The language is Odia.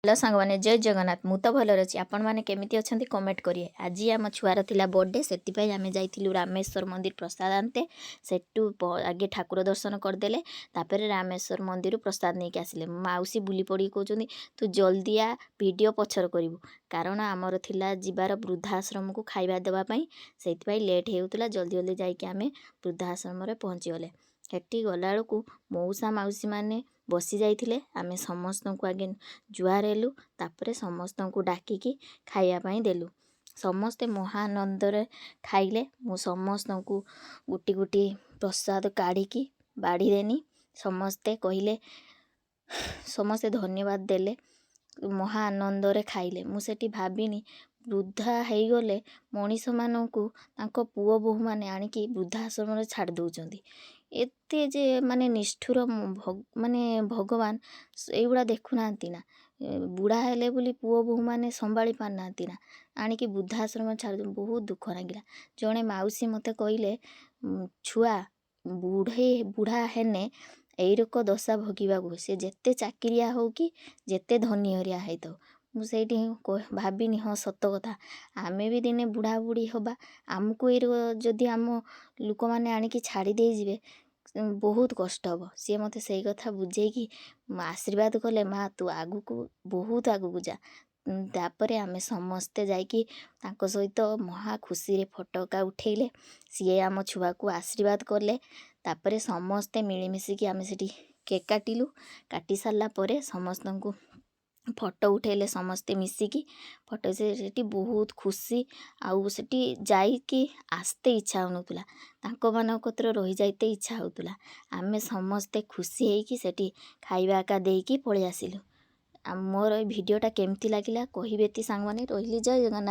ହ୍ୟାଲୋ ସାଙ୍ଗମାନେ, ଜୟ ଜଗନ୍ନାଥ। ମୁଁ ତ ଭଲରେ ଅଛି, ଆପଣମାନେ କେମିତି ଅଛନ୍ତି କମେଣ୍ଟ କରିବେ। ଆଜି ଆମ ଛୁଆର ଥିଲା ବର୍ଥଡେ, ସେଥିପାଇଁ ଆମେ ଯାଇଥିଲୁ ରାମେଶ୍ୱର ମନ୍ଦିର ପ୍ରସାଦ ଆଣିତେ। ସେଠୁ ଆଗେ ଠାକୁର ଦର୍ଶନ କରିଦେଲେ, ତାପରେ ରାମେଶ୍ୱର ମନ୍ଦିରରୁ ପ୍ରସାଦ ନେଇକି ଆସିଲେ। ମାଉସୀ ବୁଲି ପଡ଼ିକି କହୁଛନ୍ତି, ତୁ ଜଲ୍ଦି ଆ, ଭିଡ଼ିଓ ପଛରେ କରିବୁ। କାରଣ ଆମର ଥିଲା ଯିବାର ବୃଦ୍ଧାଶ୍ରମକୁ ଖାଇବା ଦେବା ପାଇଁ, ସେଇଥିପାଇଁ ଲେଟ୍ ହେଉଥିଲା। ଜଲ୍ଦି ଜଲ୍ଦି ଯାଇକି ଆମେ ବୃଦ୍ଧାଶ୍ରମରେ ପହଞ୍ଚିଗଲେ। ସେଠି ଗଲାବେଳକୁ ମଉସା ମାଉସୀମାନେ ବସି ଯାଇଥିଲେ। ଆମେ ସମସ୍ତଙ୍କୁ ଆଗେ ଜୁହାର ହେଲୁ, ତାପରେ ସମସ୍ତଙ୍କୁ ଡାକିକି ଖାଇବା ପାଇଁ ଦେଲୁ। ସମସ୍ତେ ମହାଆନନ୍ଦରେ ଖାଇଲେ। ମୁଁ ସମସ୍ତଙ୍କୁ ଗୋଟି ଗୋଟି ପ୍ରସାଦ କାଢ଼ିକି ବାଢ଼ିଦେନି। ସମସ୍ତେ କହିଲେ, ସମସ୍ତେ ଧନ୍ୟବାଦ ଦେଲେ, ମହା ଆନନ୍ଦରେ ଖାଇଲେ। ମୁଁ ସେଠି ଭାବିନି, ବୃଦ୍ଧା ହେଇଗଲେ ମଣିଷମାନଙ୍କୁ ତାଙ୍କ ପୁଅ ବୋହୂମାନେ ଆଣିକି ବୃଦ୍ଧାଶ୍ରମରେ ଛାଡ଼ି ଦେଉଛନ୍ତି। ଏତେ ଯେ ମାନେ ନିଷ୍ଠୁର, ମାନେ ଭଗବାନ ଏଇଗୁଡ଼ା ଦେଖୁନାହାନ୍ତି ନା? ବୁଢ଼ା ହେଲେ ବୋଲି ପୁଅ ବୋହୂମାନେ ସମ୍ଭାଳି ପାରୁନାହାନ୍ତି ନା, ଆଣିକି ବୃଦ୍ଧାଶ୍ରମରେ ଛାଡ଼ି? ବହୁତ ଦୁଃଖ ଲାଗିଲା। ଜଣେ ମାଉସୀ ମୋତେ କହିଲେ, ଛୁଆ ବୁଢ଼ା ହେନେ ଏଇରକ ଦଶା ଭୋଗିବାକୁ, ସେ ଯେତେ ଚାକିରିଆ ହଉ କି ଯେତେ ଧନୀ ହରିଆ ହେଇଥାଉ। ମୁଁ ସେଇଠି ଭାବିନି, ହଁ ସତ କଥା, ଆମେ ବି ଦିନେ ବୁଢ଼ା ବୁଢ଼ୀ ହେବା। ଆମକୁ ଏଇ ଯଦି ଆମ ଲୋକମାନେ ଆଣିକି ଛାଡ଼ି ଦେଇଯିବେ, ବହୁତ କଷ୍ଟ ହେବ। ସିଏ ମୋତେ ସେଇ କଥା ବୁଝେଇକି ଆଶୀର୍ବାଦ କଲେ, ମା ତୁ ଆଗକୁ ବହୁତ ଆଗକୁ ଯା। ତାପରେ ଆମେ ସମସ୍ତେ ଯାଇକି ତାଙ୍କ ସହିତ ମହା ଖୁସିରେ ଫଟୋକା ଉଠେଇଲେ। ସିଏ ଆମ ଛୁଆକୁ ଆଶୀର୍ବାଦ କଲେ। ତାପରେ ସମସ୍ତେ ମିଳିମିଶିକି ଆମେ ସେଠି କେକ୍ କାଟିଲୁ। କାଟି ସାରିଲା ପରେ ସମସ୍ତଙ୍କୁ ଫଟୋ ଉଠେଇଲେ ସମସ୍ତେ ମିଶିକି ଫଟୋ। ସେ ସେଠି ବହୁତ ଖୁସି, ଆଉ ସେଠି ଯାଇକି ଆସତେ ଇଚ୍ଛା ହେଉନଥିଲା। ତାଙ୍କମାନଙ୍କ କତିରେ ରହିଯାଇତେ ଇଚ୍ଛା ହେଉଥିଲା। ଆମେ ସମସ୍ତେ ଖୁସି ହେଇକି ସେଠି ଖାଇବା ଏକା ଦେଇକି ପଳେଇ ଆସିଲୁ। ଆଉ ମୋର ଏଇ ଭିଡ଼ିଓଟା କେମିତି ଲାଗିଲା କହିବେ ତି ସାଙ୍ଗମାନେ। ରହିଲି, ଜୟ ଜଗନ୍ନାଥ।